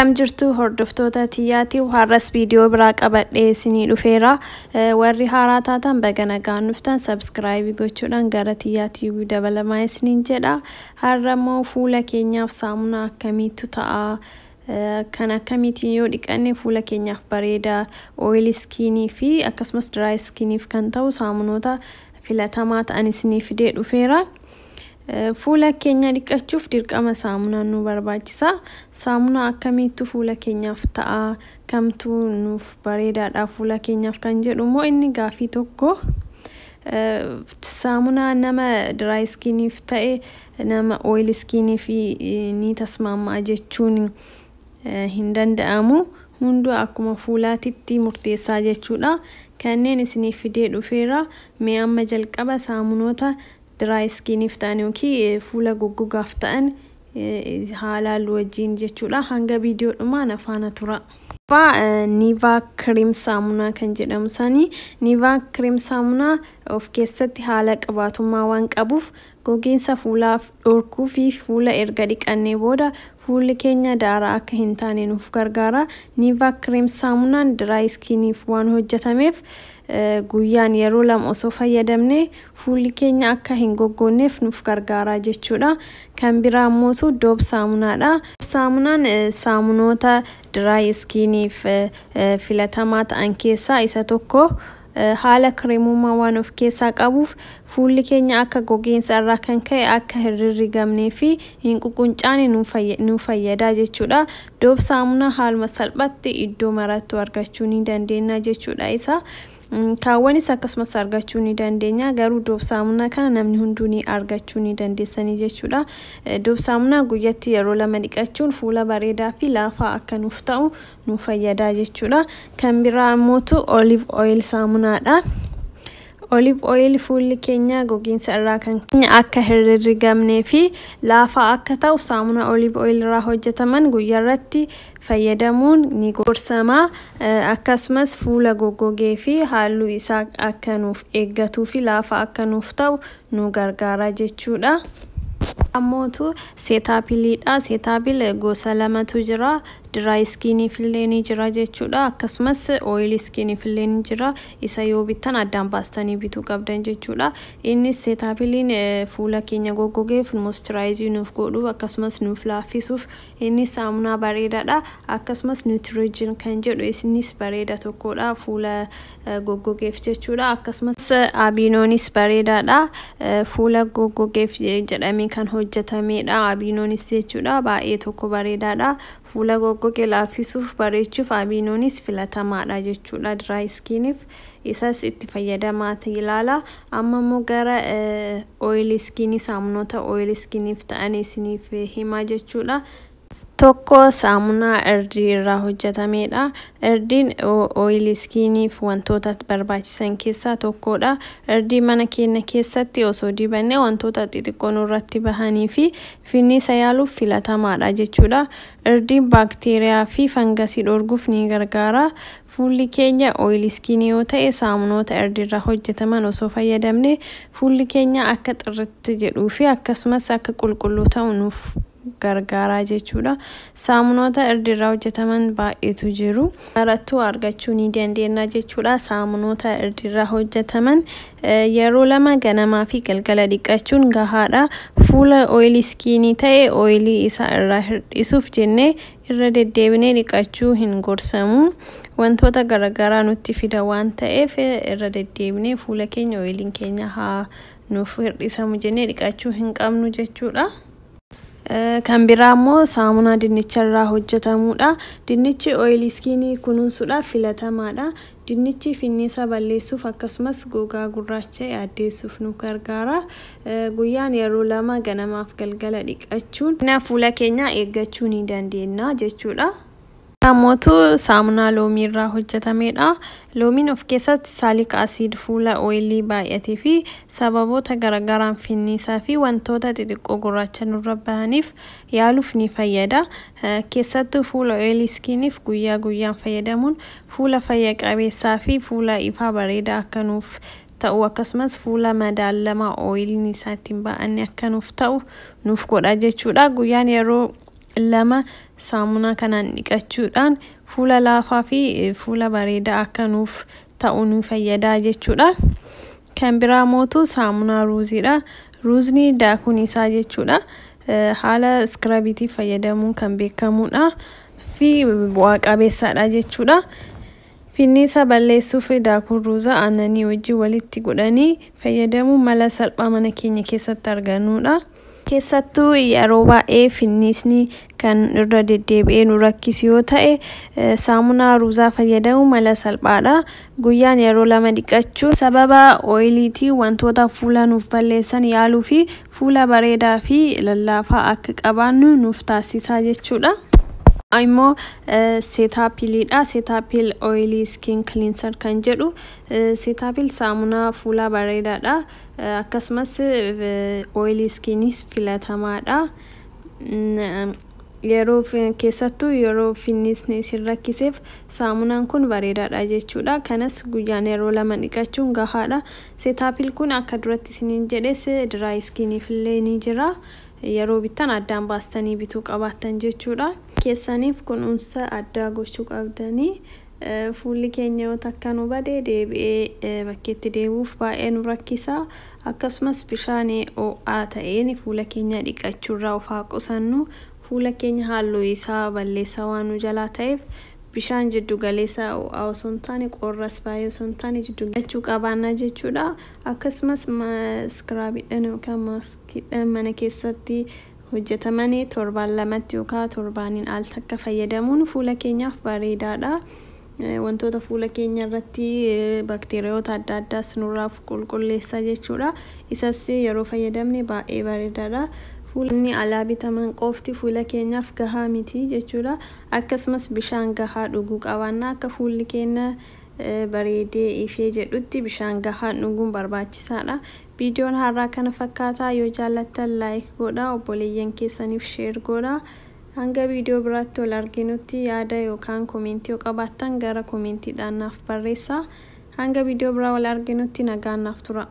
Akkam jirtu hordoftoota tiyyaatiif? Har'as viidiyoo biraa qabadhee isinii dhufeera. Warri haaraa taatan baga nagaan dhuftan, subscribe gochuudhaan gara Tiyyaa Tube dabalamaa isiniin jedha. Har'a immoo fuula keenyaaf saamunaa akkamiitu ta'a? Kan akkamiitiin yoo dhiqanne fuula keenyaaf bareeda? Oily skinii fi akkasumas dry skiniif kan ta'u saamunoota filatamaa ta'an isinii fidee dhufeera. Fuula keenya dhiqachuuf dirqama saamunaan nu barbaachisa. Saamunaa akkamiitu fuula keenyaaf ta'a? Kamtu nuuf bareedaadha fuula keenyaaf kan jedhu immoo inni gaafii tokko. Saamunaa nama dry skiniif ta'e nama oily skiniif ni tasmaama'a jechuun hin danda'amu. Hunduu akkuma fuulaatitti murteessaa jechuudha. Kanneen isiniif fidee dhufeera. Mee amma jalqaba saamunoota dry skiniif ta'an yookiin fuula goggogaaf ta'an haalaan wajjin jechuudha. Hanga viidiyoo dhumaa na faana tura. Nivea Cream saamunaa kan jedhamu sanii, Nivea Cream saamunaa of keessatti haala qabaatummaa waan qabuuf gogiinsa fuulaaf dhorkuu fi fuula erga dhiqannee booda fuulli keenya daaraa akka hin taane nuuf gargaara. Nivea Cream saamunaan dry skiniif waan hojjetameef guyyaan yeroo 2 osoo fayyadamne fuulli keenya akka hin goggoonneef nuuf gargaara jechuudha. Kan biraa immoo Dove saamunaadha. Saamunaan saamunoota dry skiniif filatamaa ta'an keessaa isa tokko. Haala kireemummaa waan of keessaa qabuuf fuulli keenya akka gogiinsa irraa kan ka'e akka hin rirrigamnee fi hin ququncaane nu fayyada jechuudha. Dove saamunaa haaluma salphaatti iddoo marattu argachuu ni dandeenya jechuudha isa. Kaawwanis akkasumas argachuu ni dandeenya, garuu Dove saamunaa kana namni hunduu ni argachuu ni dandeessanii jechuudha. Dove saamunaa guyyatti yeroo 2 dhiqachuun fuula bareedaa fi laafaa akka nuuf ta'u nu fayyada jechuudha. Kan biraa immootu olive oil saamunaadha. Olive oil fuulli keenya gogiinsa irraa kan akka hin rirrigamnee fi laafaa akka ta'u saamunaa olive oil irraa hojjetaman guyyaarratti fayyadamuun ni gorsama. Akkasumas fuula goggogee fi halluu isaa akka nuuf eeggatuu fi laafaa akka nuuf ta'u nu gargaara jechuudha. Ammootu Cetaphiliidha. Cetaphil gosa lamatu jira. Dry skiniif illee ni jira jechuudha. Akkasumas oily skiniif illee ni jira. Isa yoo bittan addaan baastanii bituu qabdan jechuudha. Innis Cetaphiliin fuula keenya goggogeef moisturize nuuf godhuuf, akkasumas nuuf laaffisuuf innis saamunaa bareedaadha. Akkasumas Neutrogena kan jedhu innis bareeda tokkodha fuula goggogeef jechuudha. Akkasumas Aveenonis bareedaadha. Fuula goggogeef jedhamee kan hojjetamedha. Aveenonis jechuudha, baay'ee tokko bareedaadha. Fuula goggoge laaffisuuf, bareechuuf Aveenonis filatamaadha jechuudha dry skiniif. Isas itti fayyadamaa ilaala. Amma immoo gara oily skinii, saamunoota oily skiniif ta'an isiniif himaa jechuudha. Tokko saamunaa irdii irraa hojjetamedha. Irdiin oily skiniif wantoota barbaachisan keessaa tokkodha. Irdii mana keenya keessatti osoo dibanne wantoota xixiqqoo nurratti bahanii fi finniisa yaaluuf filatamaadha jechuudha. Irdiin baakteeriyaa fi fangasii dhorkuuf ni gargaara. Fuulli keenya oily skinii yoo ta'e saamunoota irdii irraa hojjetaman osoo fayyadamne fuulli keenya akka xirritti jedhuu fi akkasumas akka qulqulluu ta'u nuuf gargaaraa jechuudha. Saamunoota irdii irraa hojjetaman baay'eetu jiru. Marattuu argachuu ni dandeenya jechuudha. Saamunoota irdii irraa hojjetaman yeroo 2 ganamaa fi galgala dhiqachuun gahaadha. Fuula oily skinii ta'e oily isaa irraa hir'isuuf jennee irra deddeebinee dhiqachuu hin gorsamu. Wantoota garaagaraa nutti fida waan ta'eef irra deddeebinee fuula keenya oiliin keenya haa nuuf hir'isamu jennee dhiqachuu hin qabnu jechuudha. Kan biraa immoo saamunaa dinnicha irraa hojjetamudha. Dinnichi oily skinii kunuunsuudhaaf filatamaadha. Dinnichi finniisa balleessuuf akkasumas gogaa gurraacha addeessuuf nu gargaara. Guyyaan yeroo 2 ganamaaf galgala dhiqachuun fuula keenya eeggachuu ni dandeenya jechuudha. Ammootu saamunaa loomii irraa hojjetamedha. Loomiin of keessatti salicylic acid fuula oily baay'atee fi sababoota garaagaraan finniisaa fi wantoota xixiqqoo gurraacha nurra bahaniif yaaluuf ni fayyada. Keessattuu fuula oily skiniif guyyaa guyyaan fayyadamuun fuula fayya qabeessaa fi fuula ifaa bareedaa akka nuuf ta'u, akkasumas fuula madaalamaa oiliin isaa ittiin ba'anne akka nuuf ta'u nuuf godha jechuudha. Guyyaan yeroo 2 saamunaa kanaan dhiqachuudhaan fuula laafaa fi fuula bareedaa akka nuuf ta'u nu fayyadaa jechuudha. Kan biraa mootu saamunaa ruuziidha. Ruuzni daakuun isaa jechuudha. Haala iskirabiitii fayyadamuun kan beekamudha fi bu'aa qabeessaadha jechuudha. Finniisa balleessuuf daakuun ruuzaa aannanii wajjin walitti godhanii fayyadamuun mala salphaa mana keenya keessatti argannudha. Keessattuu yeroo baay'ee finniisni kan irra deddeebi'ee nu rakkisu yoo ta'e, saamunaa ruuzaa fayyadamuun mala salphaadha. Guyyaan yeroo 2 dhiqachuun sababa ooyiliitii wantoota fuula nuuf balleessan yaaluu fi fuula bareedaa fi lallaafaa akka qabaannu nuuf taasisaa jechuudha. Immoo Cetaphiliidha. Cetaphil oily skin cleanser kan jedhu, Cetaphil saamunaa fuulaa bareedaadha. Akkasumas oily skinis filatamaadha. Yeroo keessattuu yeroo finniisni isin rakkiseef saamunaan kun bareedaadha jechuudha. Kanas guyyaan yeroo 2 dhiqachuun gahaadha. Cetaphil kun akka duratti isiniin jedhes dry skiniif illee ni jira. Yeroo bittan addaan baastanii bituu qabaattan jechuudha. Keessaniif kunuunsa addaa gochuu qabdanii. Fuulli keenya yoo takka nu bade, deebi'ee bakkeetti deebi'uuf baay'ee nu rakkisa. Akkasumas bishaan ho'aa ta'een fuula keenya dhiqachuurraa of haa qusannu. Fuula keenya halluu isaa balleessaa waan nu jalaa ta'eef, bishaan jiddu galeessa, ho'aa osoo hin taane, qorras baay'ee osoo hin taane, jiddu galchuu qabaanna jechuudha. Akkasumas iskiraabiidhaan yookaan maaskiidhaan mana keessatti hojjetamanii torbaan 2tti yookaan torbaaniin al takka fayyadamuun fuula keenyaaf bareedaadha. Wantoota fuula keenya irratti bakteeriyoota adda addaas nurraa qulqulleessa jechuudha. Isas yeroo fayyadamne baay'ee bareedaadha. Fuulli alaa bitaman qofti fuula keenyaaf gahaa miti jechuudha. Akkasumas bishaan gahaa dhuguu qabaanna. Akka fuulli keenya bareedee ifee jedhutti bishaan gahaa dhuguun barbaachisaadha. Viidiyoon har'aa kana fakkaataa. Yoo jaallattan like godhaa, obboleeyyan keessaniif share godhaa. Hanga viidiyoo biraatti wal arginutti, yaada yookaan koomentii yoo qabaattan gara koomentiidhaan naaf barreessaa. Hanga viidiyoo biraa wal arginutti nagaan naaf tura.